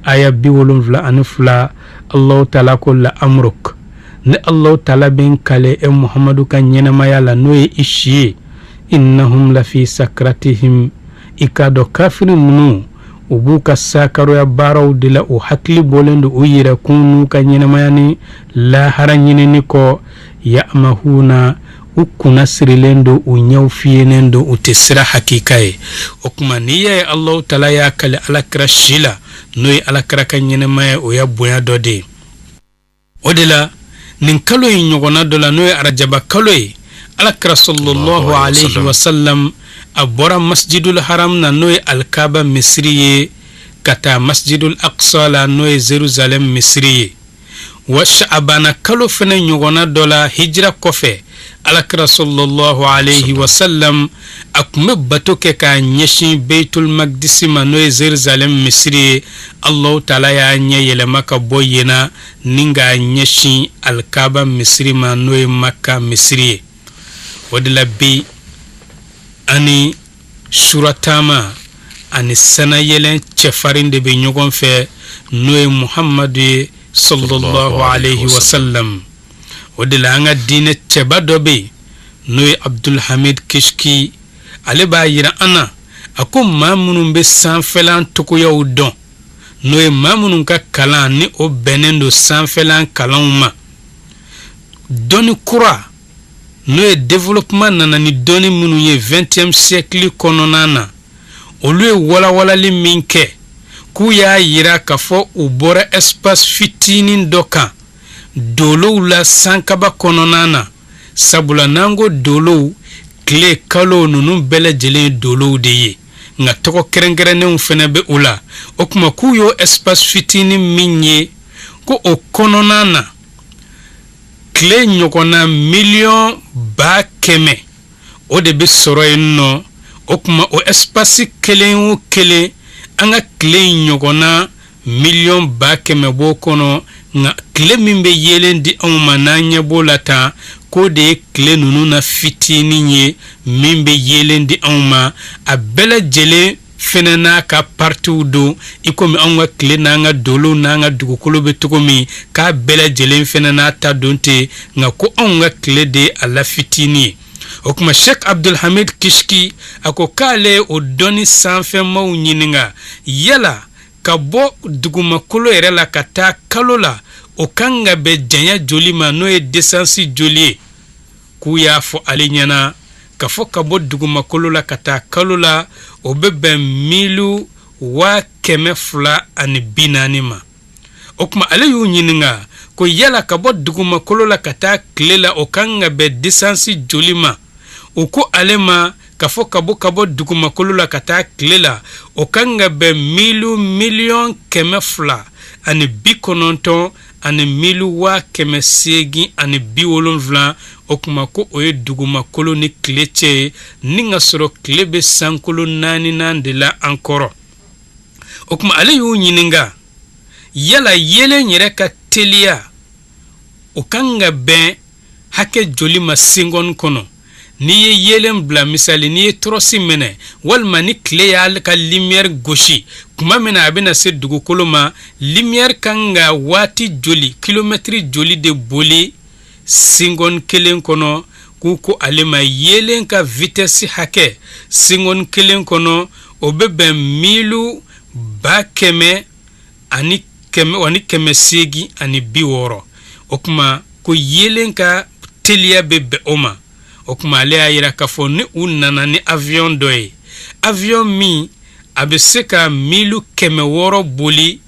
Aya 72, Allahu taala ko la amruk, ne Allahu taala bɛ n kale e Muhamadu ka ɲɛnamaya la, n'o ye i si ye, innahum lafi sakratihim, i k'a dɔn kafiri ninnu u b'u ka sakaroya baaraw de la, u hakili bɔlen don u yɛrɛkun n'u ka ɲɛnamaya ni lahara ɲinini kɔ, yamahuna, u kunna sirilen don, u ɲɛw fiyennen don, u tɛ sira hakika ye. O tuma n'i y'a ye Alahu taala y'a kale alakira si la, n'o ye alakira ka ɲɛnamaya, o y'a bonya dɔ de ye. O de la nin kalo in ɲɔgɔnna dɔ la, n'o ye arajaba kalo ye, alakira sallallahu alayhi wa sallam a bɔra masjidul haram na, n'o ye alikaba misiri ye, ka taa masjidul aqsa la, n'o ye jerusalem misiri ye. Wa sha'abana kalo fɛnɛ ɲɔgɔnna dɔ la hijira kɔfɛ, alakira sallallahu alayhi wa sallam a tun bɛ bato kɛ k'a ɲɛsin beitul magdisi ma, n'o ye jerusalem misiri ye. Allahu taala y'a ɲɛ yɛlɛma ka bɔ yen na ni k'a ɲɛsin alikaba misiri ma, n'o ye maka misiri ye. O de la bi ani surataama ani sanayɛlɛn cɛfarin de bɛ ɲɔgɔn fɛ, n'o ye muhamadu ye sallallahu alayhi wa sallam. O de la an ka diinɛ cɛba dɔ bɛ yen, n'o ye abdulhamid kishki, ale b'a yira an na, a ko maa minnu bɛ sanfɛlan togoyaw dɔn, n'o ye maa minnu ka kalan ni o bɛnnen don sanfɛlan kalanw ma, dɔnni kura, n'o ye développement nana ni dɔnni minnu ye 20e siècle kɔnɔna na, olu ye walawalali min kɛ, k'u y'a yira k'a fɔ u bɔra espace fitinin dɔ kan dolow la sankaba kɔnɔna na. Sabula n'an ko dolow, tile, kalo ninnu bɛɛ lajɛlen ye dolow de ye, nka tɔgɔ kɛrɛnkɛrɛnnenw fana bɛ u la. O tuma k'u y'o espace fitinin min ye, ko o kɔnɔna na tile ɲɔgɔnna miliyɔn 100,000 o de bɛ sɔrɔ yen nɔ. O tuma o espace kelen o kelen, an ka tile ɲɔgɔnna miliyɔn 100,000 b'o kɔnɔ. Nka tile min bɛ yeelen di anw ma n'an ɲɛ b'o la tan, k'o de ye tile ninnu na fitinin ye min bɛ yeelen di anw ma. A bɛɛ lajɛlen fɛnɛ n'a ka partiw don, i komi anw ka tile n'an ka dolow n'an ka dugukolo bɛ cogo min, k'a bɛɛ lajɛlen fɛnɛ n'a ta don ten, nka ko anw ka tile de ye a la fitinin ye. O tuma Sheikh Abdulhamid Kishki a ko k'ale o dɔnni sanfɛmaw ɲininka, yala ka bɔ dugumakolo yɛrɛ la ka taa kalo la, o kan ka bɛn janya joli ma, n'o ye distance joli ye? K'u y'a fɔ ale ɲɛna k'a fɔ ka bɔ dugumakolo la ka taa kalo la, o bɛ bɛn milu 240,000 ma. O tuma ale y'u ɲininka ko yala ka bɔ dugumakolo la ka taa tile la, o kan ka bɛn distance joli ma? U ko ale ma k'a fɔ ka bɔ dugumakolo la ka taa tile la, o kan ka bɛn milu 290,000,000 ani milu 870,000. O tuma ko o ye dugumakolo ni tile cɛ ye, ni ka sɔrɔ tile bɛ sankolo naaninan de la an kɔrɔ. O tuma ale y'u ɲininka, yala yeelen yɛrɛ ka teliya, o kan ka bɛn hakɛ joli ma seconde kɔnɔ? N'i ye yeelen bila, misali n'i ye tɔrɔsi minɛ, walima ni tile y'a ka lumière gosi tuma min na a bɛna se dugukolo ma, lumière kan ka waati joli, kilomɛtiri joli de boli seconde kelen kɔnɔ? K'u ko ale ma yeelen ka vitesse hakɛ seconde kelen kɔnɔ, o bɛ bɛn milu 100 100 ani 860. O tuma ko yeelen ka teliya bɛ bɛn o ma. O tuma ale y'a yira k'a fɔ ni u nana ni avion dɔ ye, avion min a bɛ se ka milu 600 boli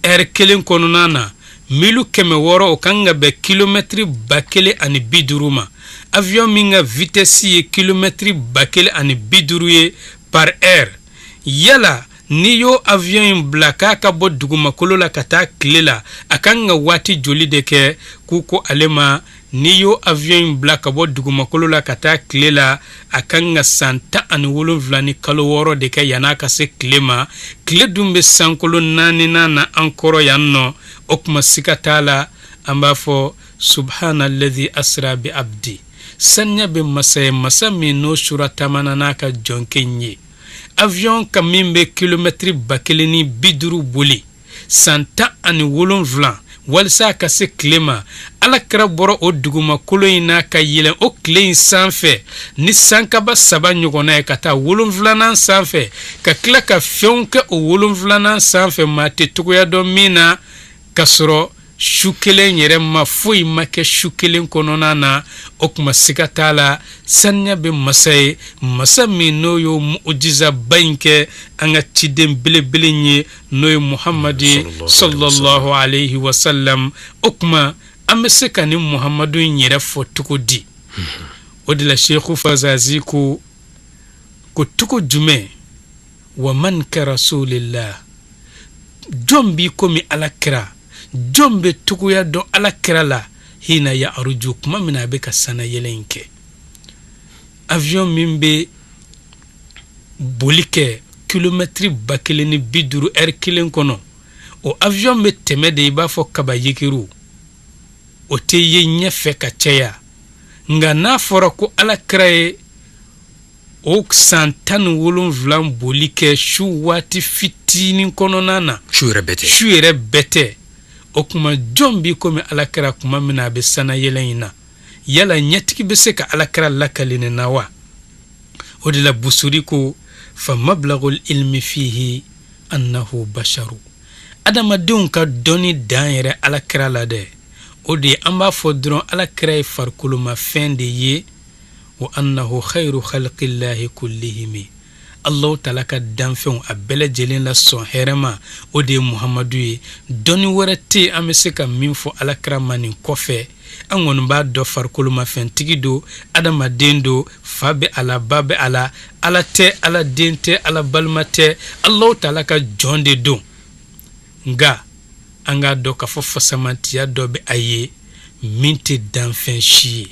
ɛri kelen kɔnɔna na, milu 600, o kan ka bɛn kilomɛtiri 1050 ma, avion min ka vitesse ye kilomɛtiri 1050 ye par heure, yala n'i y'o avion in bila k'a ka bɔ dugumakolo la ka taa tile la, a kan ka waati joli de kɛ? K'u ko ale ma n'i y'o avion in bila ka bɔ dugumakolo la ka taa tile la, a kan ka san 17 ni kalo 6 de kɛ yann'a ka se tile ma. Tile dun bɛ sankolo naaninan na an kɔrɔ yan nɔ. O tuma siga t'a la, an b'a fɔ subhanalladhi asra bi abdi, saniya bɛ masa ye, masa min n'o sura taamana n'a ka jɔnkɛ in ye. Avion ka min bɛ kilomɛtiri 1050 boli san 17 walisa ka se tile ma, ala kira bɔra o dugumakolo in na ka yɛlɛn o tile in sanfɛ ni sankaba saba ɲɔgɔnna ye ka taa wolonfilanan sanfɛ, ka tila ka fɛnw kɛ o wolonfilanan sanfɛ maa tɛ cogoya dɔn min na, ka sɔrɔ su kelen yɛrɛ ma foyi ma kɛ su kelen kɔnɔna na. O tuma siga t'a la, saniya bɛ masa ye, masa min n'o y'o mujizaba in kɛ an ka ciden belebele ye, n'o ye muhamadu ye sallallahu alayhi wa sallam. O tuma an bɛ se ka nin muhamadu in yɛrɛ fɔ cogo di? O de la seku fazazi ko ko cogo jumɛn? Wa man ka rasulillah, jɔn b'i komi ala kira? Jɔn bɛ cogoya dɔn ala kira la? Hina ya aruju, tuma min na a bɛ ka sanayɛlɛ in kɛ, avion min bɛ boli kɛ kilomɛtiri 1050 ɛri kelen kɔnɔ, o avion bɛ tɛmɛ de i b'a fɔ kaba yikiru, o tɛ ye ɲɛfɛ ka caya. Nka n'a fɔra ko ala kira ye o san 17 boli kɛ su waati fitinin kɔnɔna na, su yɛrɛ bɛɛ tɛ, su yɛrɛ bɛɛ tɛ, o tuma jɔn b'i komi ala kira tuma min na a bɛ sanayɛlɛ in na? Yala ɲɛtigi bɛ se ka ala kira lakali nin na wa? O de la busuri ko fa mablagul ilmi fihi annahu basharu. Adamadenw ka dɔnni dan yɛrɛ ala kira la dɛ, o de ye an b'a fɔ dɔrɔn ala kira ye farikolomafɛn de ye, wa annahu khayru khalqillahi kullihimi. Allahu taala ka danfɛnw a bɛɛ lajɛlen la sɔn hɛrɛma, o de ye muhamadu ye. Dɔnni wɛrɛ tɛ yen an bɛ se ka min fɔ ala kira ma nin kɔfɛ. An kɔni b'a dɔn farikolomafɛntigi don, adamaden don, fa bɛ a la, ba bɛ a la, ala tɛ, ala den tɛ, ala balima tɛ, Allahu taala ka jɔn de don. Nka an k'a dɔn k'a fɔ fasamantiya dɔ bɛ a ye min tɛ danfɛn si ye,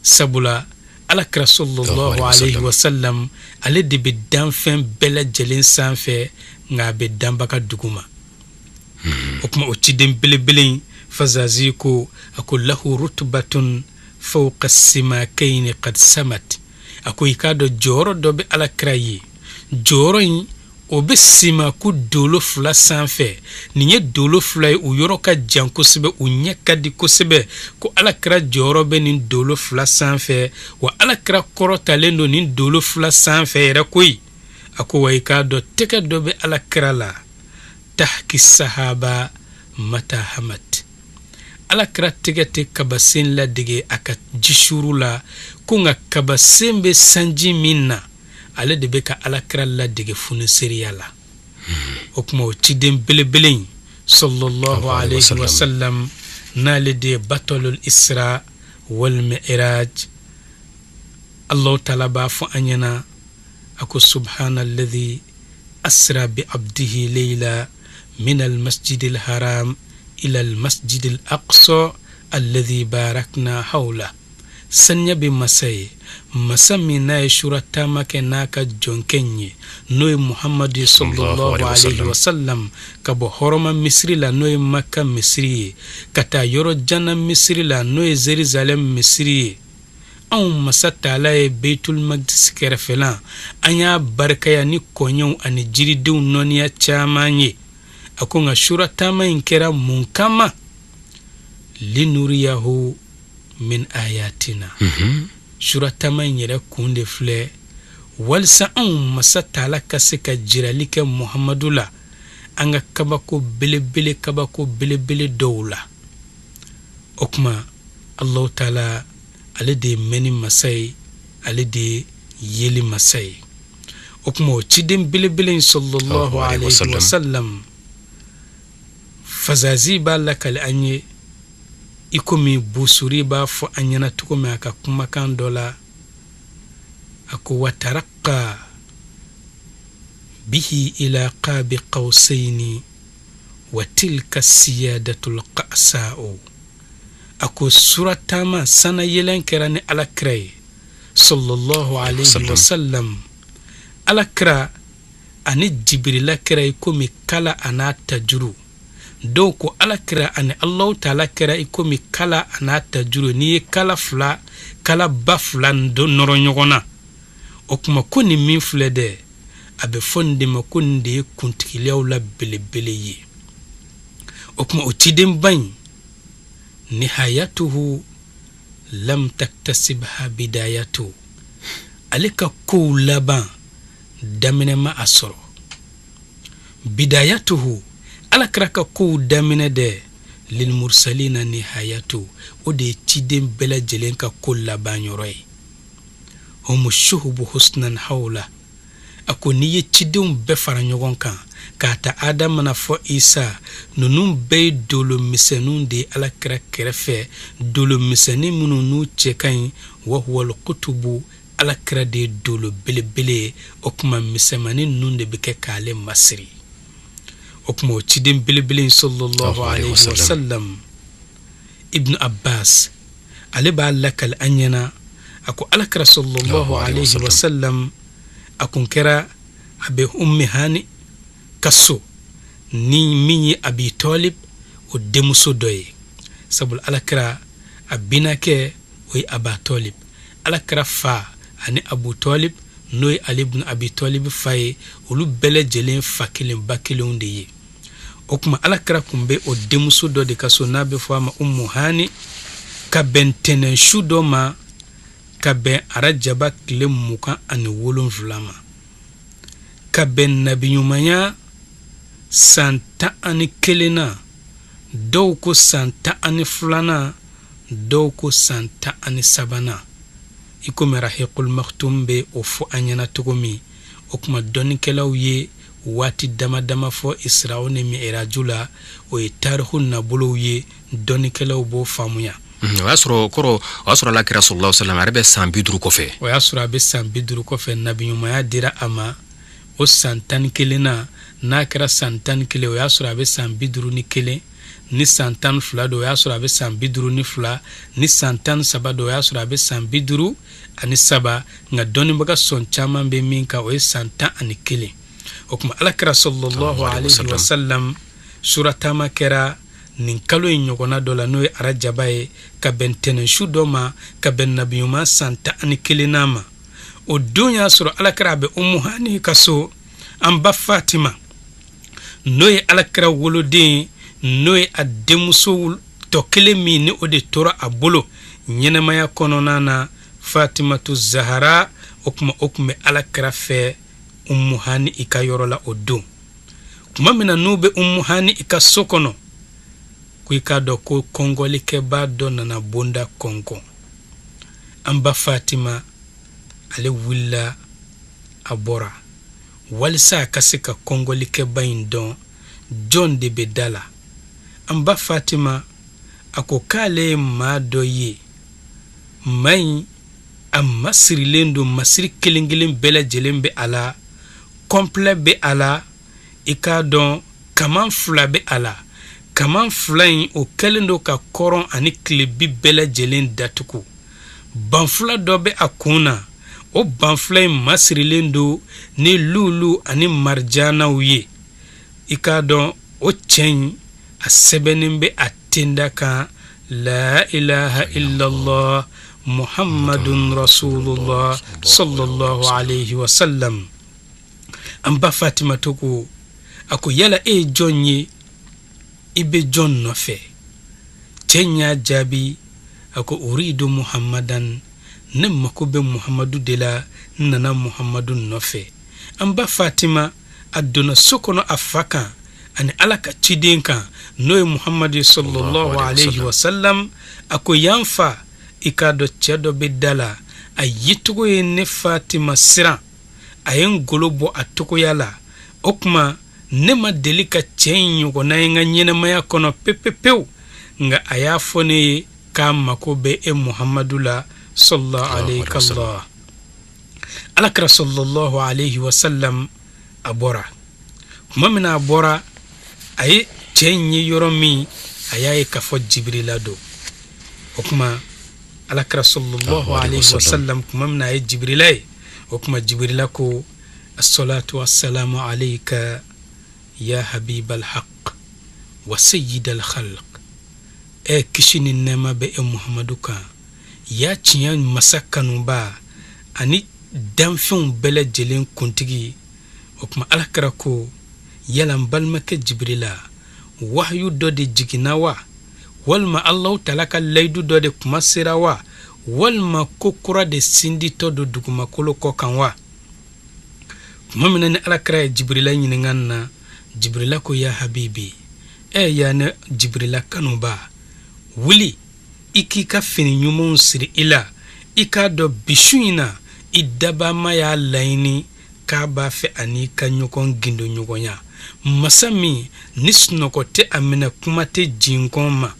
sabula ala kira sallallahu alayhi wa sallam, ale de bɛ danfɛn bɛɛ lajɛlen sanfɛ, nka a bɛ danbaga duguma. O tuma o ciden belebele in, fazazi ko, a ko lahu rutubatun fawqa simakayni qad samat. A ko i k'a dɔn jɔyɔrɔ dɔ bɛ ala kira ye, jɔyɔrɔ in o bɛ simaku dolo fila sanfɛ. Nin ye dolo fila ye, u yɔrɔ ka jan kosɛbɛ, u ɲɛ ka di kosɛbɛ. Ko ala kira jɔyɔrɔ bɛ nin dolo fila sanfɛ, wa ala kira kɔrɔtalen don nin dolo fila sanfɛ yɛrɛ koyi. A ko wa i k'a dɔn tɛgɛ dɔ bɛ ala kira la, tahki sahaba mata hamat. Ala kira tɛgɛ tɛ kabasen ladege a ka jisuru la, ko nka kabasen bɛ sanji min na, ale de bɛ ka ala kira ladege funiseriya la. O tuma o ciden belebele in sallallahu alayhi wa sallam, n'ale de ye batalul isra wal mi'raj, Allahu taala b'a fɔ an ɲɛna, a ko subhanalladhi asra bi abdihi layla min almasjidil haram ila almasjidil aqsa alladhi barakna hawla. Saniya bɛ masa ye, masa min n'a ye sura taama kɛ n'a ka jɔnkɛ in ye, n'o ye muhamadu ye sallallahu alayhi wa sallam, ka bɔ hɔrɔma misiri la, n'o ye maka misiri ye, ka taa yɔrɔ janna misiri la, n'o ye zerizalɛm misiri ye. Anw masa taala ye beitul magdis kɛrɛfɛlan, an y'a barikaya ni kɔɲɛw ani jiridenw nɔniya caman ye. A ko nka sura taama in kɛra mun kama? Linuriyahu min ayatina. Sura taama in yɛrɛ kun de filɛ, walisa anw masa taala ka se ka jirali kɛ muhamadu la an ka kabako belebele, kabako belebele dɔw la. O tuma Allahu taala ale de ye mɛnni masa ye, ale de ye yeli masa ye. O tuma o ciden belebele in sallallahu alayhi wa sallam, fazazi b'a lakali an ye i komi busuri b'a fɔ an ɲɛna cogo min a ka kumakan dɔ la, a ko wataraka bihi ila qabi qawsayni wa tilka siyadatul qasa'u. A ko sura taama sanayɛlɛn kɛra ni ala kira ye sallallahu alayhi wa sallam. Ala kira ani jibirila kɛra i komi kala an'a tajuru. Dɔw ko ala kira ani Allahu taala kɛra i komi kala an'a tajuru, n'i ye kala fila, kala ba fila nɔrɔ ɲɔgɔn na. O tuma ko nin min filɛ dɛ, A bɛ fɔ nin de ma ko nin de ye kuntigiyaw la belebele ye. O tuma, o cidenba in, nihayatuhu lam taktasibha bidayatu, ale ka kow laban daminɛ ma a sɔrɔ. Bidayatuhu, Ala kira ka kow daminɛ dɛ, lilmursalina nihayatu, o de ye ciden bɛɛ lajɛlen ka ko laban yɔrɔ ye. Humu shuhubu husnan hawla, a ko n'i ye cidenw bɛɛ fara ɲɔgɔn kan k'a ta Adama na fɔ Isa, ninnu bɛɛ ye dolo misɛnninw de ye Ala kira kɛrɛfɛ, dolo misɛnnin minnu n'u cɛ ka ɲi. Wa huwal kutubu, Ala kira de ye dolo belebele ye. O tuma, misɛnmannin ninnu de bɛ kɛ k'ale masiri. O tuma, o ciden belebele in, sallallahu alaihi wasallam, Ibn Abbas ale b'a lakali an ɲɛna, a ko Ala kira sallallahu alaihi wasallam, a kun kɛra a bɛ Ummi Hani ka so, ni min ye Abi Talib o denmuso dɔ ye, sabula Ala kira a binakɛ o ye Aba Talib. Ala kira fa ani Abu Talib, n'o ye Ali ibn Abi Talib fa ye, olu bɛɛ lajɛlen fa kelen ba kelenw de ye. O tuma, Ala kira kun bɛ o denmuso dɔ de ka so n'a bɛ fɔ a ma Umu Hani, ka bɛn tɛnɛnsu dɔ ma, ka bɛn arajaba tile 27 ma, ka bɛn nabiɲumanya san 11 na, dɔw ko san 12nan, dɔw ko san 13nan, i komi Rahiqul Maktum bɛ o fɔ an ɲɛna cogo min. O tuma, dɔnnikɛlaw ye waati dama dama fɔ Isra'u ni Mi'raju la, o ye tarihu nabolow ye, dɔnnikɛlaw b'o faamuya. O y'a sɔrɔ kɔrɔ, o y'a sɔrɔ Ala kira sallallahu alaihi wasallam a yɛrɛ bɛ san 50 kɔfɛ. O y'a sɔrɔ a bɛ san 50 kɔfɛ. Nabiɲumanya dira a ma o san 11 na. N'a kɛra san 11, o y'a sɔrɔ a bɛ san 51. Ni san 12 don, o y'a sɔrɔ a bɛ san 52. Ni san 13 don, o y'a sɔrɔ a bɛ san 53. Nka dɔnnibaga sɔn caman bɛ min kan, o ye san 11. O tuma, Ala kira sallallahu alaihi wasallam surataama kɛra nin kalo in ɲɔgɔnna dɔ la, n'o ye arajaba ye, ka bɛn tɛnɛnsu dɔ ma, ka bɛn nabiɲuman san 11nan ma. O don y'a sɔrɔ Ala kira a bɛ Umu Hani ka so. An ba Fatima, n'o ye Ala kira woloden, n'o ye a denmuso tɔ kelen min ni o de tora a bolo ɲɛnamaya kɔnɔna na, Fatimatu Zahara, o tuma o tun bɛ Ala kira fɛ Umu Hani i ka yɔrɔ la. O don, tuma min na n'u bɛ Umu Hani i ka so kɔnɔ, ko i k'a dɔn ko kɔnkɔlikɛbaa dɔ nana bonda kɔnkɔn. An ba Fatima ale wulila, a bɔra walisa a ka se ka kɔnkɔlikɛba in dɔn, jɔn de bɛ da la. An ba Fatima a ko k'ale ye maa dɔ ye, maa in a masirilen don, masiri kelen kelen bɛɛ lajɛlen bɛ a la, complet bɛ a la. I k'a dɔn kaman fila bɛ a la. Kaman fila in, o kɛlen don ka kɔrɔn ani tilebi bɛɛ lajɛlen datugu. Banfula dɔ bɛ a kun na, o banfula in masirilen don ni lulu ani marijanaw ye. I k'a dɔn o cɛ in, a sɛbɛnnen bɛ a tenda kan: la ilaha illallah Muhammadun rasulullah sallallahu alaihi wasallam. An ba Fatima to ko, a ko: yala e ye jɔn ye? I bɛ jɔn nɔfɛ? Cɛ in y'a jaabi, a ko: uridu Muhammadan, ne mako bɛ Muhammadu de la, n nana Muhammadu nɔfɛ. An ba Fatima a donna so kɔnɔ a fa kan ani Ala ka ciden kan, n'o ye Muhammadu sallallahu alaihi wasallam. A ko: yan fa, i k'a dɔn cɛ dɔ bɛ da la, a yecogo ye ne Fatima siran, a ye n golo bɔ a togoya la. O tuma, ne ma deli ka cɛ in ɲɔgɔnna ye n ka ɲɛnamaya kɔnɔ pepepewu, nka a y'a fɔ ne ye k'a mako bɛ e Muhammadu la, sallallahu alaihi wasallam. Ala kira sallallahu alaihi wasallam a bɔra. Tuma min na a bɔra, a ye cɛ in ye yɔrɔ min, a y'a ye k'a fɔ Jibirila don. O tuma, Ala kira sallallahu alaihi wasallam, tuma min na a ye Jibirila ye, o tuma Jibirila ko: assalatu wassalamu alayka ya habibal haq wa sayyidal khalq. Ɛ, kisi ni nɛɛma bɛ e Muhamadu kan, ya tiɲɛ masa kanuba ani danfɛnw bɛɛ lajɛlen kuntigi. O tuma Ala kira ko, yala n balimakɛ Jibirila, wahayu dɔ de jiginna wa? Walima Alahu taala ka layidu dɔ de kuma sera wa? Walima ko kura de sinditɔ don dugumakolo kɔ kan wa? Tuma min na ni Ala kira ye Jibirila ɲininka nin na, Jibirila ko, ya habibi, ɛ ya ne Jibirila kanuba, wuli i k'i ka fini ɲumanw siri i la, i k'a dɔn bi su in na i dabama y'a laɲini k'a b'a fɛ a n'i ka ɲɔgɔn gindo ɲɔgɔnya, masa min ni sunɔgɔ tɛ a minɛ, kuma tɛ jinkɔn ma.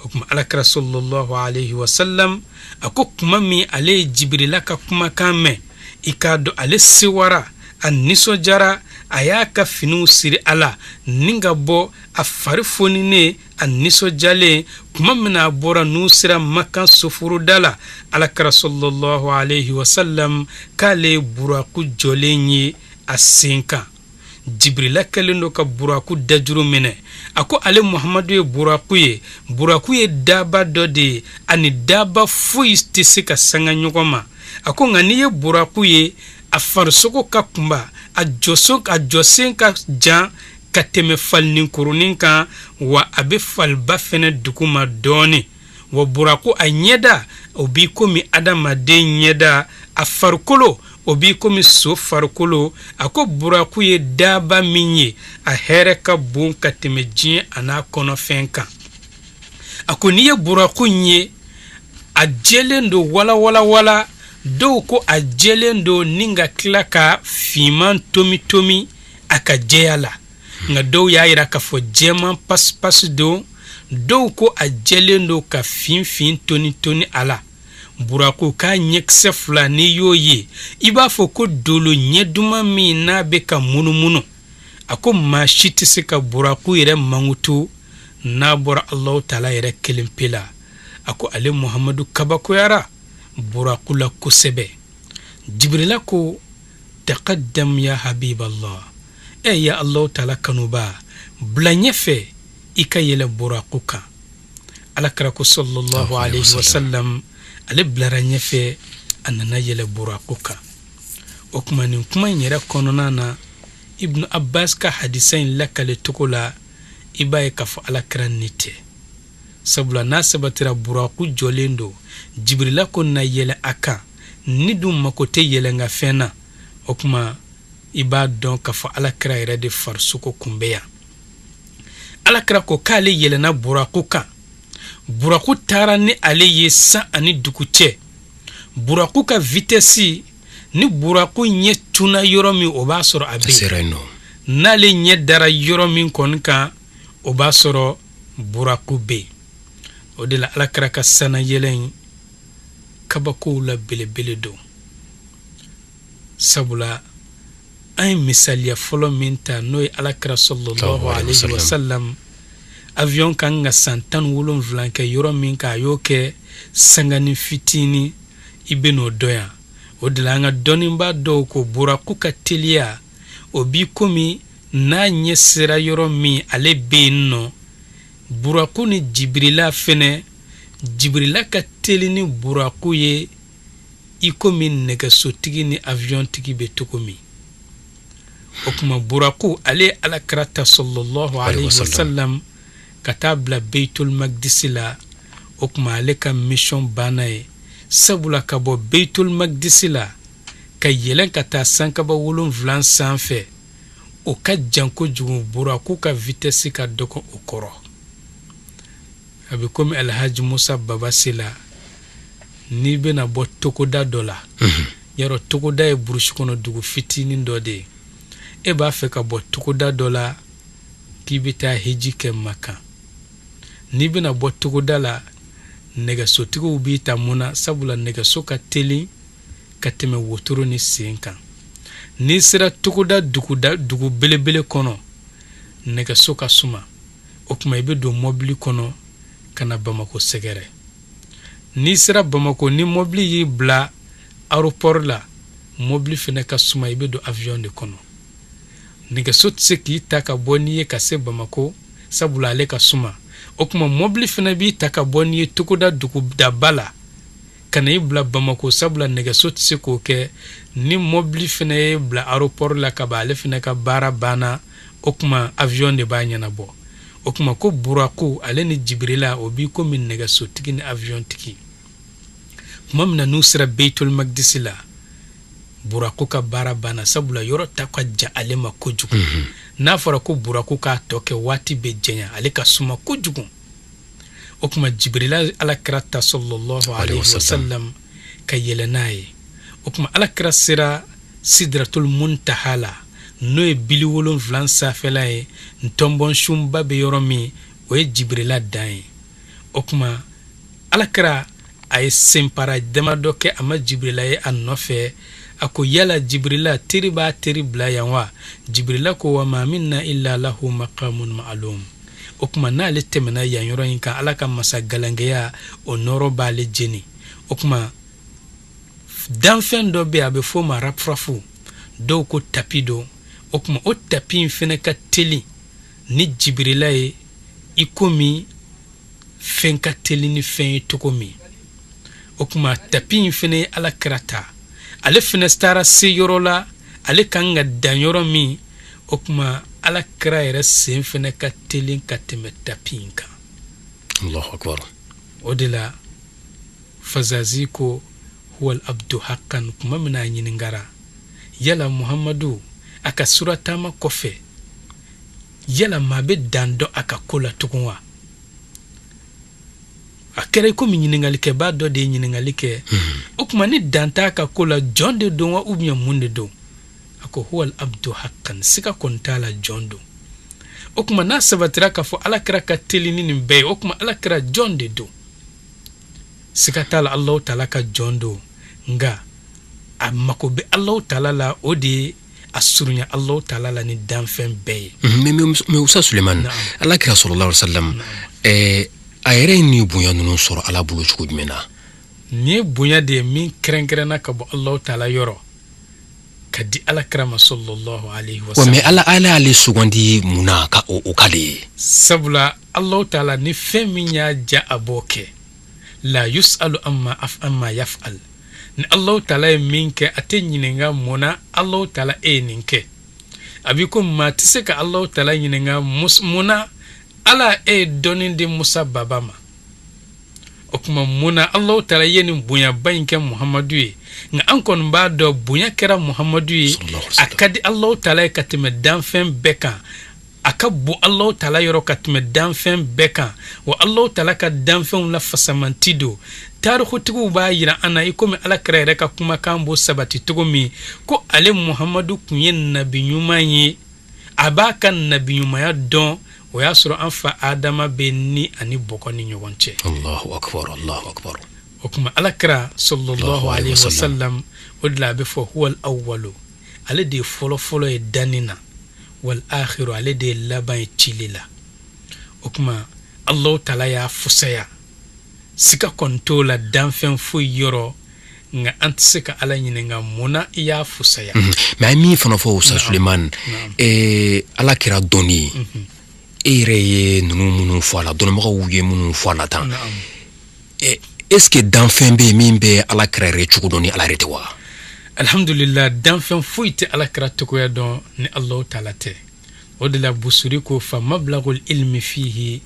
O tuma alakira sallallahu alayhi wa sallam a ko kuma min ale ye Jibirila ka kumakan mɛn, i k'a dɔn ale sewara, a nisɔndiyara, a y'a ka finiw siri a la ni ka bɔ a fari foninen, a nisɔndiyalen. Kuma min na a bɔra n'u sera Makan soforoda la, alakira sallallahu alayhi wa sallam k'ale ye buraku jɔlen ye a sen kan. Jibirila kɛlen don ka buraku dajuru minɛ. A ko ale Muhamadu ye buraku ye. Buraku ye daba dɔ de ye, a ni daba foyi tɛ se ka sanga ɲɔgɔn ma. A ko nka n'i ye buraku ye, a farisogo ka kunba, a jɔsen ka jan ka tɛmɛ falinin kan, wa a bɛ faliba fɛnɛ duguma dɔɔnin. Wa buraku a ɲɛda o b'i komi adamaden ɲɛda, a farikolo o b'i komi so farikolo. A ko buraku ye daba min ye, a hɛrɛ ka bon ka tɛmɛ diɲɛ an'a kɔnɔfɛn kan. A ko n'i ye buraku in ye, a jɛlen don walawalawala, dɔw ko a jɛlen don ni ka tila ka finman tomitomi a ka jɛya la, nka dɔw y'a yira k'a fɔ jɛman pasipasi don, dɔw ko a jɛlen don ka finfin toni toni a la. Buraku k'a ɲɛkisɛ fila, n'i y'o ye i b'a fɔ ko dolo ɲɛ duman min n'a bɛ ka munumunu. A ko maa si tɛ se ka buraku yɛrɛ mankutu n'a bɔra Alahu taala yɛrɛ kelen pe la. A ko ale Muhamadu kabakoyara buraku la kosɛbɛ. Jibirila ko, taqaddam ya habiballah, ɛ ya Alahu taala kanuba, bila ɲɛfɛ i ka yɛlɛ buraku kan. Alakira ko sallallahu alayhi wa sallam, ale bilara ɲɛfɛ, a nana yɛlɛ buraku kan. O tuma nin kuma in yɛrɛ kɔnɔna na, Ibnu Abbas ka hadisa in lakale cogo la, i b'a ye k'a fɔ alakira ni tɛ, sabula n'a sabatira buraku jɔlen don, Jibirila ko na yɛlɛ a kan, ni dun mako tɛ yɛlɛnkanfɛn na. O tuma i b'a dɔn k'a fɔ alakira yɛrɛ de farisogo kun bɛ yan. Alakira ko k'ale yɛlɛnna buraku kan, buraku taara ni ale ye san ani dugu cɛ. Buraku ka vitɛsi, ni buraku ɲɛ cunna yɔrɔ min, o b'a sɔrɔ a bɛ yen. N'ale ɲɛ dara yɔrɔ min kɔni kan, o b'a sɔrɔ buraku bɛ yen. O de la alakira ka sannayɛlɛn in kabakow la belebele don, sabula an ye misaliya fɔlɔ min ta, n'o ye alakira sallallahu alayhi wa sallam, avion kan ka san 17 kɛ yɔrɔ min kan, a y'o kɛ sanganin fitinin, i bɛ n'o dɔn yan. O de la an ka dɔnnibaa dɔw ko buraku ka teliya o b'i komi n'a ɲɛ sera yɔrɔ min, ale bɛ yen nɔ. Buraku ni jibirila fɛnɛ, jibirila ka teli ni buraku ye i komi nɛgɛsotigi ni aviyɔntigi bɛ cogo min. O tuma buraku ale ye alakira ta sallallahu alayhi wa sallam ka taa bila beitul magdisi la. O tuma ale ka mission banna ye, sabula ka bɔ beitul magdisi la ka yɛlɛn ka taa sankaba 7 sanfɛ, o ka jan kojugu, buraku ka vitesse ka dɔgɔ o kɔrɔ. A bɛ komi Alhaji Musa Baba Sila, n'i bɛna bɔ togoda dɔ la, yarɔ togoda ye burusi kɔnɔ dugu fitinin dɔ de ye, e b'a fɛ ka bɔ togoda dɔ la k'i bɛ taa hiji kɛ Makan. N'i bɛna bɔ togoda la, nɛgɛsotigiw b'i ta mun na? Sabula nɛgɛso ka teli ka tɛmɛ wotoro ni sen kan. N'i sera togoda dugu belebele kɔnɔ, nɛgɛso ka suma. O tuma i bɛ don mɔbili kɔnɔ ka na Bamakɔ sɛgɛrɛ. N'i sera Bamakɔ, ni mɔbili y'i bila aéroport la, mɔbili fana ka suma, i bɛ don avion de kɔnɔ. Nɛgɛso tɛ se k'i ta ka bɔ n'i ye ka se Bamakɔ, sabula ale ka suma. O tuma mɔbili fana b'i ta ka bɔ n'i ye togoda dugudaba la Ka na i bila Bamako, sabula nɛgɛso tɛ se k'o kɛ. Ni mɔbili fana ye bila aéroport la ka ban, ale fana ka baara banna. O tuma avion de b'a ɲɛnabɔ. O tuma ko buraku ale ni Jibirila, o b'i komi nɛgɛsotigi ni avion tigi. Tuma min na n'u sera Beitul Magdisi la, buraku ka baara banna, sabula yɔrɔ ta ka jan ale ma kojugu. N'a fɔra ko buraku k'a tɔ kɛ, waati bɛ janya, ale ka suma kojugu. O tuma Jibirila Ala kira ta sallallahu alaihi wasallam ka yɛlɛ n'a ye. O tuma Ala kira sera Sidratul Muntaha la, n'o ye bili 7 sanfɛla ye, ntɔnbɔnsunba bɛ yɔrɔ min, o ye Jibirila dan ye. O tuma Ala kira a ye senpara damadɔ kɛ, a ma Jibirila ye a nɔfɛ. A ko, yala Jibirila, teri b'a teri bila yan wa? Jibirila ko, wa ma minna illa lahu maqamun ma'lum. O tuma n'ale tɛmɛna yan yɔrɔ in kan, Ala ka masa galankɛya o nɔɔrɔ b'ale jeni. O tuma danfɛn dɔ bɛ, a bɛ f'o ma rafrafu, dɔw ko tapi don. O tuma o tapi in fɛnɛ ka teli ni Jibirila ye i komi fɛn ka teli ni fɛn ye cogo min. O tuma tapi in fɛnɛ ye Ala kira ta, ale fɛnɛ taara se yɔrɔ la ale kan ka dan yɔrɔ min. O tuma Ala kira yɛrɛ sen fɛnɛ ka teli ka tɛmɛ tapi in kan. Allahu akbar. O de la Fazazi ko huwal abdu haqqan. Tuma min a ɲininkara, yala Muhamadu a ka surataama kɔfɛ, yala maa bɛ dan dɔn a ka ko la tugun wa? A kɛra i komi ɲininkalikɛbaa dɔ de ye ɲininkali kɛ. O tuma ni dan t'a ka ko la, jɔn de don wa, ou bien mun de don? A ko huwal abdu haqqan, siga kɔni t'a la, jɔn don. O tuma n'a sabatira k'a fɔ Ala kira ka teli ni nin bɛɛ ye, o tuma Ala kira jɔn de don? Siga t'a la, Alahu taala ka jɔn don, nka a mako bɛ Alahu taala la, o de ye a surunya Alahu taala la ni danfɛn bɛɛ ye. Mais Usa Sulemani, Ala kira sallallahu alaihi wasallam, a yɛrɛ ye nin bonya ninnu sɔrɔ Ala bolo cogo jumɛn na? Nin ye bonya de ye min kɛrɛnkɛrɛnna ka bɔ Alahu taala yɔrɔ ka di Ala kira ma sallallahu alaihi wasallam. Mais Ala y'ale sugandi mun na ka o k'ale ye? Sabula Alahu taala ni fɛn min y'a ja, a b'o kɛ. La yusalu amma af amma yaf'al. Ni Alahu taala ye min kɛ, a tɛ ɲininka mun na Alahu taala e ye nin kɛ. A b'i ko maa tɛ se ka Alahu taala ɲininka mun na Ala e ye dɔnni di Musa baba ma. O tuma mun na Alahu taala ye nin bonyaba in kɛ Muhamadu ye? Nka an kɔni b'a dɔn bonya kɛra Muhamadu ye, a ka di Alahu taala ye ka tɛmɛ danfɛn bɛɛ kan, a ka bon Alahu taala yɔrɔ ka tɛmɛ danfɛn bɛɛ kan, wa Alahu taala ka danfɛnw la fasamanti don. Tarikutigiw b'a yira an na, i komi Ala kira yɛrɛ ka kumakan b'o sabati cogo min, ko ale Muhamadu tun ye nabi ɲuman ye, a b'a ka nabi ɲumanya dɔn. O y'a sɔrɔ an fa Adama bɛ ni ani bɔgɔ ni ɲɔgɔn cɛ. Allahu akbar, Allahu akbar. O tuma Ala kira sallallahu alaihi wasallam, o de la a bɛ fɔ huwal awwalu, ale de ye fɔlɔfɔlɔ ye danni na, wal akhiru, ale de ye laban ye cili la. O tuma Alahu taala y'a fusaya, siga kɔni t'o la danfɛn foyi yɔrɔ, nka an tɛ se ka Ala ɲininka mun na i y'a fusaya. Mais a ye min fana fɔ, Usa Sulemani, Ala kira dɔnni, e yɛrɛ ye ninnu minnu fɔ a la, dɔnnibagaw ye minnu fɔ a la tan, est ce que danfɛn bɛ yen min bɛ Ala kira yɛrɛ cogo dɔn ni Ala yɛrɛ tɛ wa? Alhamdulillah, danfɛn foyi tɛ Ala kira cogoya dɔn ni Alahu taala tɛ. O de la Busuri ko fa mablagul ilmi fihi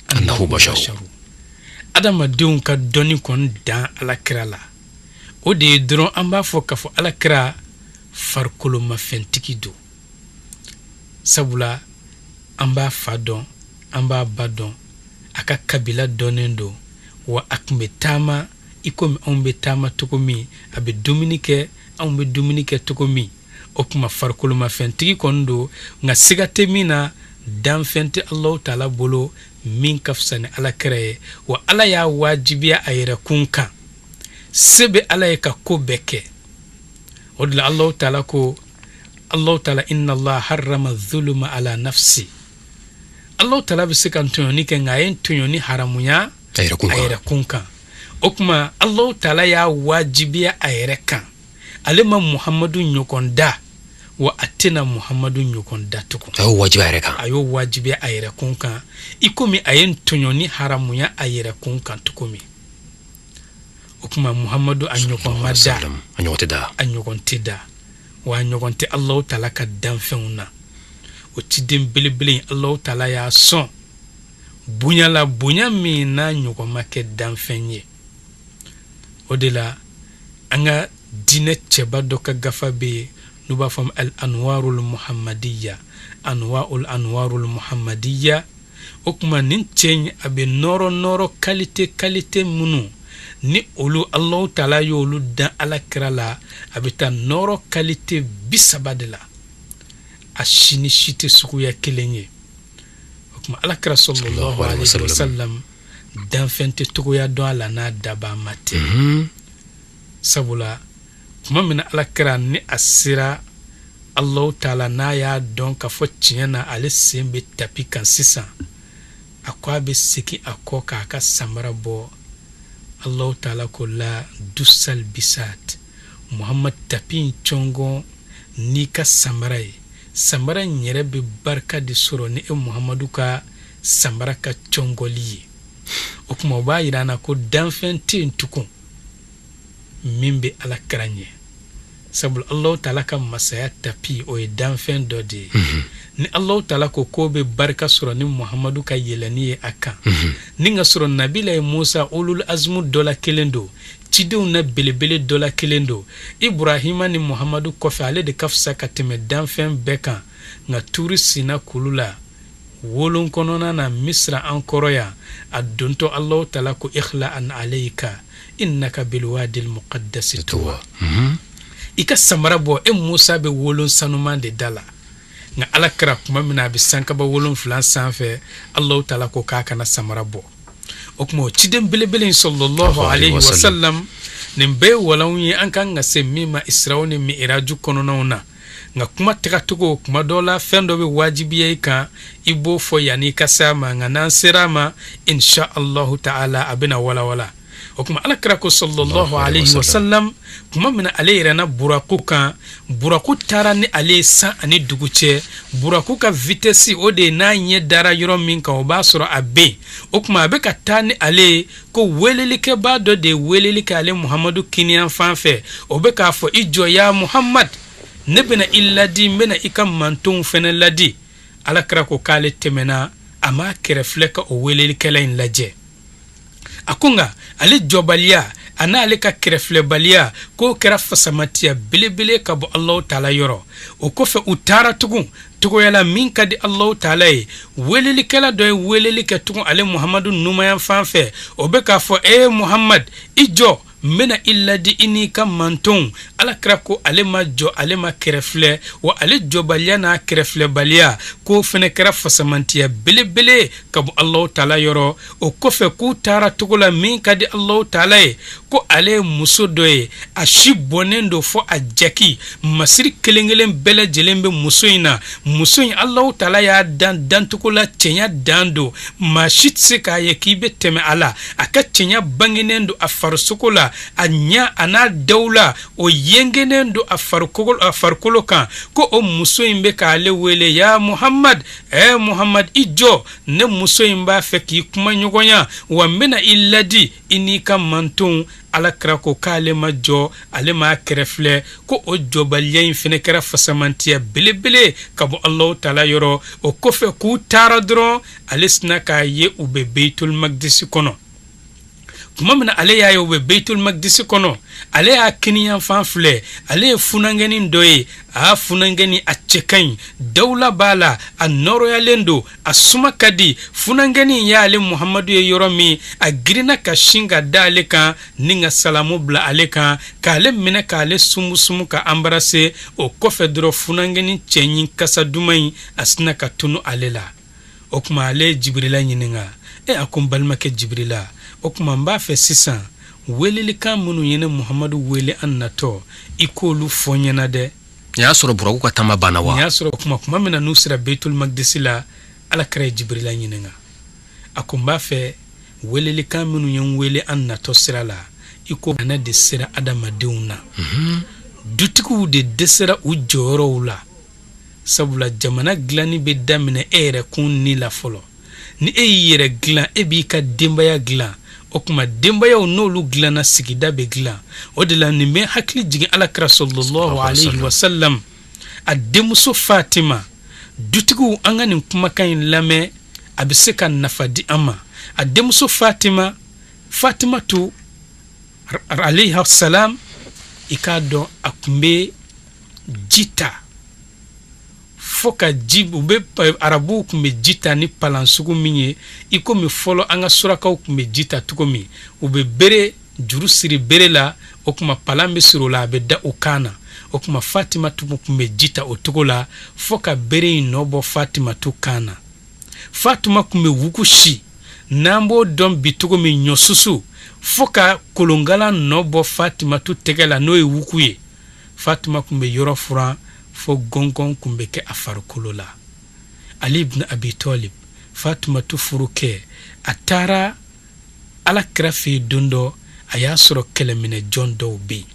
annahu basharu. Adamadenw ka dɔnni kɔni dan Ala kira la, o de ye dɔrɔn an b'a fɔ k'a fɔ Ala kira farikolomafɛntigi don, sabula an b'a fa dɔn, an b'a ba dɔn, a ka kabila dɔnnen don, wa a tun bɛ taama i komi anw bɛ taama cogo min, a bɛ dumuni kɛ anw bɛ dumuni kɛ cogo min. O tuma farikolomafɛntigi kɔni don, nka siga tɛ min na, danfɛn tɛ Alahu taala bolo min ka fisa ni Ala kira ye, wa Ala y'a wajibiya a yɛrɛ kun kan. Se bɛ Ala ye ka ko bɛɛ kɛ. O de la Alahu taala ko, Alahu taala inna Allah harrama zuluma ala nafsi. Alahu taala bɛ se ka tɔɲɔni kɛ, nka a ye tɔɲɔni haramuya a yɛrɛ kun kan. O tuma Alahu taala y'a wajibiya a yɛrɛ kan. Ale ma Muhamadu ɲɔgɔn da, wa a tɛna Muhamadu ɲɔgɔn da tugun. A y'o wajibiya a yɛrɛ kan. A y'o wajibiya a yɛrɛ kun kan, i komi a ye tɔɲɔni haramuya a yɛrɛ kun kan cogo min. O tuma Muhamadu a ɲɔgɔn ma da, a ɲɔgɔn tɛ da, a ɲɔgɔn tɛ da, wa a ɲɔgɔn tɛ Alahu taala ka danfɛnw na. O ciden belebele in, Alahu taala y'a sɔn bonya la, bonya min n'a ɲɔgɔn ma kɛ danfɛn ye. O de la an ka diinɛ cɛba dɔ ka gafa bɛ yen n'u b'a fɔ al anwarul muhammadiya, anwaul anwarul muhammadiya. O tuma nin cɛ in, a bɛ nɔɔrɔ nɔɔrɔ kalite kalite minnu ni olu Alahu taala y'olu dan ala kira la, a bɛ taa nɔɔrɔ kalite 30 de la, a si ni si tɛ suguya kelen ye. O tuma ala kira sallallahu alaihi wasallam, danfɛn tɛ togoya dɔn a la n'a dabaa ma tɛ. Sabula tuma min na ala kira ni a sera Alahu taala, n'a y'a dɔn k'a fɔ tiɲɛ na ale sen bɛ tapi kan sisan, a ko a bɛ segin a kɔ k'a ka samara bɔ. Alahu taala ko la dusal bisat, Muhamad, tapi in cɔngɔn n'i ka samara ye. Samara in yɛrɛ bɛ barika de sɔrɔ ni e Muhamadu ka samara ka cɔngɔli ye. O tuma o b'a yira an na ko danfɛn tɛ yen tugun min bɛ ala kira ɲɛ, sabula Alahu taala ka masaya tapi, o ye danfɛn dɔ de ye. Ni Alahu taala ko k'o bɛ barika sɔrɔ ni Muhamadu ka yɛlɛnni ye a kan, ni ka sɔrɔ nabila ye Musa, ulul azimu dɔ la kelen don, cidenw na belebele dɔ la kelen don, Iburahima ni Muhamadu kɔfɛ ale de ka fisa ka tɛmɛ danfɛn bɛɛ kan. Nka Turi Sina kulu la, wolon kɔnɔna na, Misira an kɔrɔ yan, a dontɔ Alahu taala ko ikhla'an alayka innaka bilwadil muqaddasi tuwa, i ka samara bɔ, e Musa bɛ wolon sanuman de da la. Nka ala kira, tuma min na a bɛ sankaba 7 sanfɛ, Alahu taala ko k'a kana samara bɔ. O tuma o ciden belebele in sallallahu alaihi wasallam, nin bɛɛ ye walanw ye an kan ka se min ma Israw ni Mi'raju kɔnɔnaw na. Nka kuma tagacogo, kuma dɔ la fɛn dɔ bɛ wajibiya i kan, i b'o fɔ yanni i ka se a ma. Nka n'an sera a ma, insha Allahu ta'ala, a bɛna walawala. O tuma ala kira ko sallallahu alaihi wasallam, tuma min na ale yɛrɛna buraku kan, buraku taara ni ale ye san ani dugu cɛ. Buraku ka vitesse, o de ye n'a ɲɛ dara yɔrɔ min kan, o b'a sɔrɔ a bɛ yen. O tuma a bɛ ka taa ni ale ye ko welelikɛbaa dɔ de ye weleli kɛ ale Muhamadu kiniyan fan fɛ. O bɛ k'a fɔ: i jɔ ya Muhamad, ne bɛna i ladi, n bɛna i ka mantonw fɛnɛ ladi. Ala kira ko k'ale tɛmɛna, a m'a kɛrɛfilɛ ka o welelikɛla in lajɛ. A ko nka ale jɔbaliya a n'ale ka kɛrɛfilɛbaliya, k'o kɛra fasamatiya belebele ka bɔ Alahu taala yɔrɔ. O kɔfɛ u taara tugun togoya la min ka di Alahu taala ye. Welelikɛla dɔ ye weleli kɛ tugun ale Muhamadu numayan fan fɛ. O bɛ k'a fɔ: e Muhamad, i jɔ, n bɛna i ladi, i n'i ka mantonw. Ala kira ko ale ma jɔ, ale ma kɛrɛfilɛ, wa ale jɔbaliya n'a kɛrɛfilɛbaliya, k'o fɛnɛ kɛra fasamantiya belebele ka bɔ Alahu taala yɔrɔ. O kɔfɛ k'u taara togo la min ka di Alahu taala ye, ko ale ye muso dɔ ye, a si bɔnnen don fɔ a jaki, masiri kelen kelen bɛɛ lajɛlen bɛ muso in na. Muso in, Alahu taala y'a dan dancogo la, cɛɲa dan don, maa si tɛ se k'a ye k'i bɛ tɛmɛ a la. A ka cɛɲa bangenen don a farisogo la, a ɲa a n'a dawula, o yengenen don a farikolo kan. Ko o muso in bɛ k'ale wele: ya Muhamad, ɛ Muhamad, i jɔ, ne muso in b'a fɛ k'i kuma ɲɔgɔnya, wa n bɛna i ladi, i n'i ka mantonw. Ala kira ko k'ale ma jɔ, ale m'a kɛrɛfilɛ, ko o jɔbaliya in fɛnɛ kɛra fasamantiya belebele ka bɔ Alahu taala yɔrɔ. O kɔfɛ k'u taara dɔrɔn, ale sina k'a ye u bɛ Beitul Makdisi kɔnɔ. Tuma min na ale y'a ye u bɛ Beitul Makdisi kɔnɔ, ale y'a kiniyanfan filɛ, ale ye funankɛnin dɔ ye. A funankɛnin, a cɛ ka ɲi, dawula b'a la, a nɔrɔyalen don, a suma ka di. Funankɛnin y'ale Muhamadu ye yɔrɔ min, a girinna ka sin ka da ale kan ni ka salamu bila ale kan, k'ale minɛ, k'ale sumusumu, ka embrasser. O kɔfɛ dɔrɔn, funankɛnin cɛɲi kasa duman in, a sina ka tunu ale la. O tuma ale ye Jibirila ɲininka. E, a ko: n balimakɛ Jibirila, o tuma n b'a fɛ sisan, welelikan minnu ye ne Muhamadu wele an natɔ, i k'olu fɔ n ɲɛna dɛ. Nin y'a sɔrɔ buraku ka taama banna wa? Nin y'a sɔrɔ kuma min na n'u sera Beitul Makdisi la, ala kira ye Jibirila ɲininka. A ko: n b'a fɛ welelikan minnu ye n wele an natɔ sira la, i ko ana de sera adamadenw na. Dutigiw de dɛsɛra u jɔyɔrɔw la, sabula jamana dilanni bɛ daminɛ e yɛrɛ kun ni la fɔlɔ. Ni e y'i yɛrɛ dilan, e b'i ka denbaya dilan. O tuma denbayaw n'olu dilanna, sigida bɛ dilan. O de la nin bɛ hakili jigin Ala kira sallallahu alayhi wa sallam a denmuso Fatima. Dutigiw, an ka nin kumakan in lamɛn, a bɛ se ka nafa di an ma. A denmuso Fatima, Fatimatu alayha salam, i k'a dɔn a tun bɛ ji ta fo ka ji, u bɛ arabuw tun bɛ ji ta ni palan sugu min ye, i komi fɔlɔ an ka surakaw tun bɛ ji ta cogo min, u bɛ bere juru siri bere la, o tuma palan bɛ siri o la, a bɛ da u kan na. O tuma Fatimatu tun bɛ ji ta o cogo la fo ka bere in nɔ bɔ Fatimatu kan na. Fatima tun bɛ wugu si, n'an b'o dɔn bi cogo min, ɲɔsusu, fo ka kolonkalan nɔ bɔ Fatimatu tɛgɛ la, n'o ye wugu ye. Fatima tun bɛ yɔrɔ furan fo gɔngɔn tun bɛ kɛ a farikolo la. Ali ibn Abi Talib, Fatimatu furukɛ, a taara Ala kira fɛ yen don dɔ, a y'a sɔrɔ kɛlɛminɛ jɔn dɔw bɛ yen.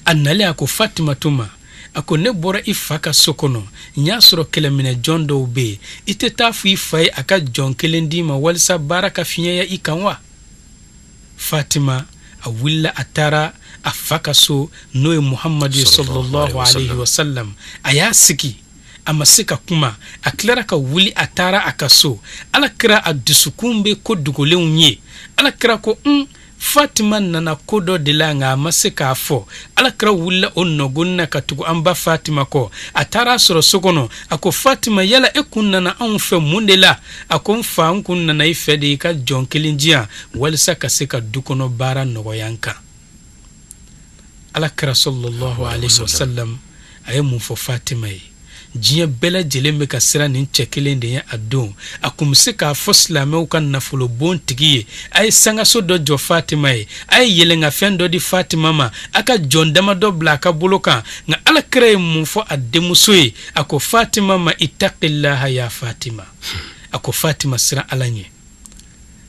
A nalen, a ko Fatimatu ma, a ko, ne bɔra i fa ka so kɔnɔ, n y'a sɔrɔ kɛlɛminɛ jɔn dɔw bɛ yen. I tɛ taa fɔ i fa ye a ka jɔn kelen d'i ma walisa baara ka fiɲɛya i kan wa? Fatima a wulila, a taara a fa ka so, n'o ye Muhamadu ye sallallahu alayhi wa sallam. A y'a sigi, a ma se ka kuma. A tilara ka wuli, a taara a ka so. Ala kira a dusukun bɛ ko dogolenw ye. Ala kira ko n Fatima nana ko dɔ de la, nka a ma se k'a fɔ. Ala kira wulila o nɔgɔnin na ka tugu an ba Fatima kɔ. A taara a sɔrɔ so kɔnɔ. A ko, Fatima, yala e kun nana anw fɛ mun de la? A ko, n fa, n kun nana i fɛ de i ka jɔn kelen di yan walisa ka se ka du kɔnɔ baara nɔgɔya n kan. Ala kira sallallahu alaihi wasallam a ye mun fɔ Fatima ye? Diɲɛ bɛɛ lajɛlen bɛ ka siran nin cɛ kelen de ye a don. A kun bɛ se k'a fɔ silamɛw ka nafolobon tigi ye, a ye sangaso dɔ jɔ Fatima ye, a ye yɛlɛnkafɛn dɔ di Fatima ma, a ka jɔn damadɔ bila a ka bolo kan. Nka Ala kira ye mun fɔ a denmuso ye? A ko Fatima ma, ittaqillaha ya Fatima. A ko, Fatima, siran Ala ɲɛ.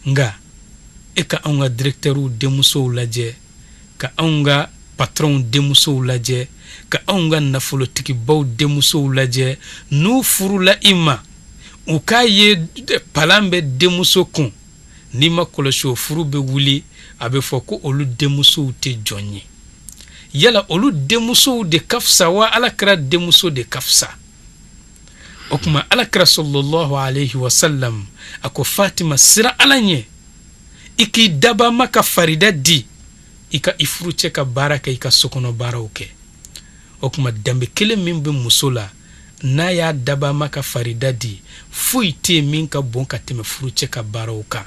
Nka e ka anw ka directeurw denmusow lajɛ, ka anw ka patronw denmusow lajɛ, ka anw ka nafolotigibaw denmusow lajɛ, n'u furula i ma, u k'a ye palan bɛ denmuso kun, n'i ma kɔlɔsi, o furu bɛ wuli. A bɛ fɔ ko olu denmusow tɛ jɔn ye. Yala olu denmusow de ka fisa wa Ala kira denmuso de ka fisa? O tuma Ala kira sallallahu alayhi wa sallam a ko, Fatima, siran Ala ɲɛ, i k'i dabaa ma ka farida di, i ka i furucɛ ka baara kɛ, i ka sokɔnɔ baaraw kɛ. O tuma danbe kelen min bɛ muso la, n'a y'a dabaa ma ka farida di, foyi tɛ yen min ka bon ka tɛmɛ furucɛ ka baaraw kan.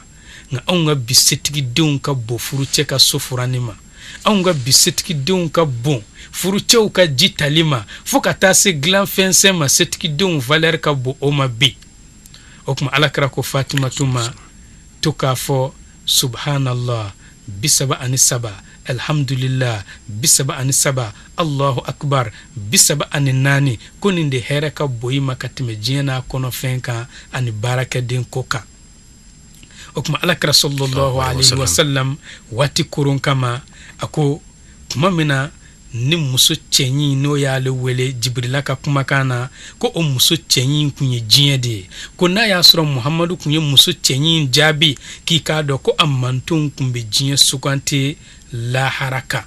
Nka anw ka bi setigidenw ka bon furucɛ ka so furanni ma, anw ka bi setigidenw ka bon furucɛw ka ji tali ma, fo ka taa se dilanfɛnsɛn ma, setigidenw valeur ka bon o ma bi. O tuma Ala kira ko Fatimatu ma, to k'a fɔ subhanallah 33, alhamdulillah 33, allahu akbar 34, ko nin de hɛrɛ ka bon i ma ka tɛmɛ diɲɛ n'a kɔnɔfɛn kan ani baarakɛden ko kan. O tuma Ala kira sallallahu alayhi wa sallam waati koron kama, a ko tuma min na ni muso cɛɲi n'o y'ale wele Jibirila ka kumakan na, ko o muso cɛɲi kun ye diɲɛ de ye, ko n'a y'a sɔrɔ Muhamadu kun ye muso cɛɲi jaabi, k'i k'a dɔn ko a mantonw kun bɛ diɲɛ sugante lahara kan.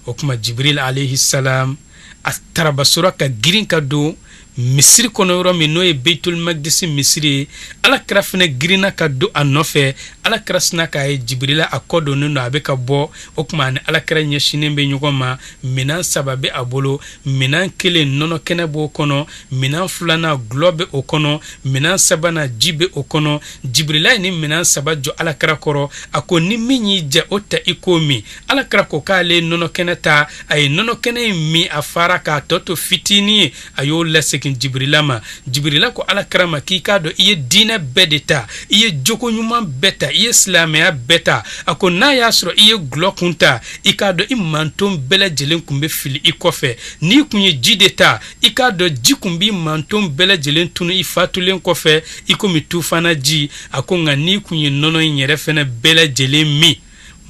O tuma Jibril alayhi salam a tarabasora ka girin ka don misiri kɔnɔ yɔrɔ min n'o ye Beitul Magdisi misiri ye. Ala kira fana girinna ka don a nɔfɛ. Ala kira sina k'a ye Jibirila a kɔ donnen don, a bɛ ka bɔ. O tuma ani Ala kira ɲɛsinnen bɛ ɲɔgɔn ma. Minan saba bɛ a bolo. Minan kelen, nɔnɔ kɛnɛ b'o kɔnɔ. Minan filanan, gulɔ bɛ o kɔnɔ. Minan sabanan, ji bɛ o kɔnɔ. Jibirila ye nin minan saba jɔ Ala kira kɔrɔ. A ko, ni min y'i diya, o ta i k'o min. Ala kira ko k'ale ye nɔnɔ kɛnɛ ta. A ye nɔnɔ kɛnɛ in min, a fara k'a tɔ to fitinin ye, a y'o lasegin Jibirila ma. Jibirila ko Ala kira ma k'i k'a dɔn i ye diinɛ bɛɛ de ta, i ye jogo ɲuman bɛɛ ta, i ye silamɛya bɛɛ ta. A ko n'a y'a sɔrɔ i ye gulɔ kun ta, i k'a dɔn i manton bɛɛ lajɛlen kun bɛ fili i kɔfɛ. N'i kun ye ji de ta, i k'a dɔn ji kun b'i manton bɛɛ lajɛlen tunu i fatulen kɔfɛ i komi tufana ji. A ko nka n'i kun ye nɔnɔ in yɛrɛ fɛnɛ bɛɛ lajɛlen min,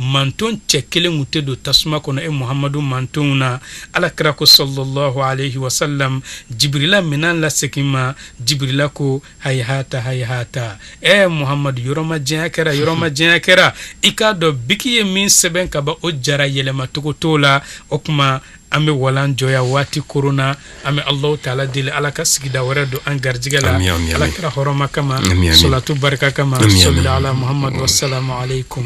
Manton cɛ kelen kun tɛ don tasuma kɔnɔ e Muhamadu mantonw na. Ala kira ko sallallahu alayhi wa sallam, Jibirila minɛn lasegin ma. Jibirila ko hayihata hayihata, ɛ Muhamadu, yɔrɔmajanya kɛra, yɔrɔmajanya kɛra. I k'a dɔn biki ye min sɛbɛn ka ban, o jara, yɛlɛmacogo t'o la. O tuma an bɛ walan jɔya waati korona. An bɛ Alahu taala deli, Ala ka sigida wɛrɛ don an garijɛgɛ la, Ala kira hɔrɔma kama, salatu barika kama, sɔli ala Muhamadu, wasalamu aleykum.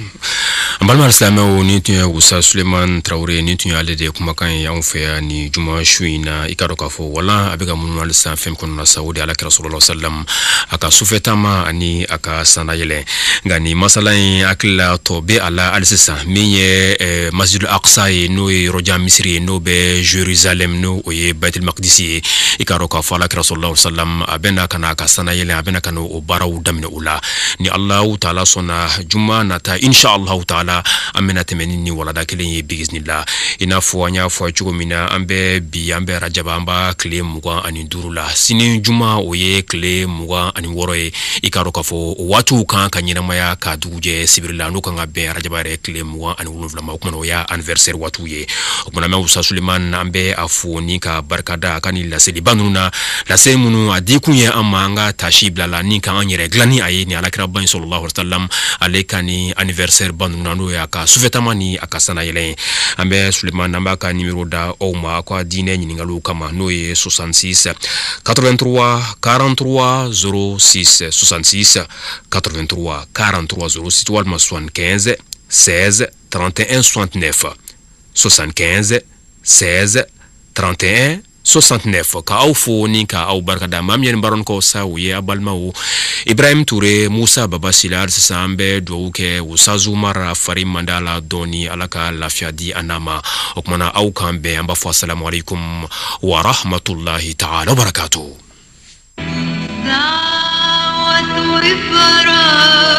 An balima silamɛw, nin tun ye Usa Suleman Tarawele, nin tun y'ale de kumakan ye anw fɛ yan ni juma su in na. I k'a dɔn k'a fɔ walan a bɛ ka munumunu halisa fɛn kɔnɔna sa, o de Ala kira sallallahu alaihi wasallam a ka sufɛ taama ani a ka sannayɛlɛn. Nka nin masala in, hakili la tɔ bɛ a la hali sisan. Min ye Masjidul Aqsa ye, n'o ye yɔrɔjan misiri ye, n'o bɛ Jerusalem, n'o o ye Baitul Maqdis ye, i k'a dɔn k'a fɔ Ala kira sallallahu alaihi wasallam a bɛna ka na a ka sannayɛlɛn, a bɛna ka na o baaraw daminɛ o la. Ni Alahu taala sɔnna, juma nata, insha Allahu taala, an bɛna tɛmɛ ni nin walada kelen ye biiznila. I n'a fɔ an y'a fɔ cogo min na, an bɛ bi, an bɛ rajaba, an b'a tile 25 la. Sini juma, o ye tile 26 ye. I k'a dɔn k'a fɔ o waatiw kan ka ɲɛnamaya ka dugujɛ sibiri la, n'o kan ka bɛn rajaba yɛrɛ tile 27 ma. O kumana o y'a anniversaire waatiw ye. O kumana, an bɛ Usa Suleman, an bɛ a fo ni ka barika da a ka nin laseliba ninnu na, lase minnu a di kun ye an ma, an ka tasi bila la ni k'an yɛrɛ dilan ni a ye, ni alakiraba in sallallahu alaihi wasallam ale ka ni anniversaire ba ninnu na, n'o y'a ka sufɛtama ni a ka sannayɛlɛn ye. An bɛ Suleman, an b'a ka numéro da aw ma aw ka diinɛ ɲininkaliw kama, n'o ye 66 83 43 06, 66 83 43 06, walima 75 16 31 69, 75 16 31 69. Ka aw fo ni ka aw barika da. Maa min ye nin baara kɔ sa, o ye a balimaw Ibrahim Ture, Musa Baba Sila. Hali sisan an bɛ dugawu kɛ Usazu Mara, fari man d'a la dɔɔni, Ala ka lafiya di a n'a ma. O kumana aw k'an bɛn, an b'a fɔ asalamu aleykum wa rahmatulahi taala wa barakatuh. دعوة إبراهيم.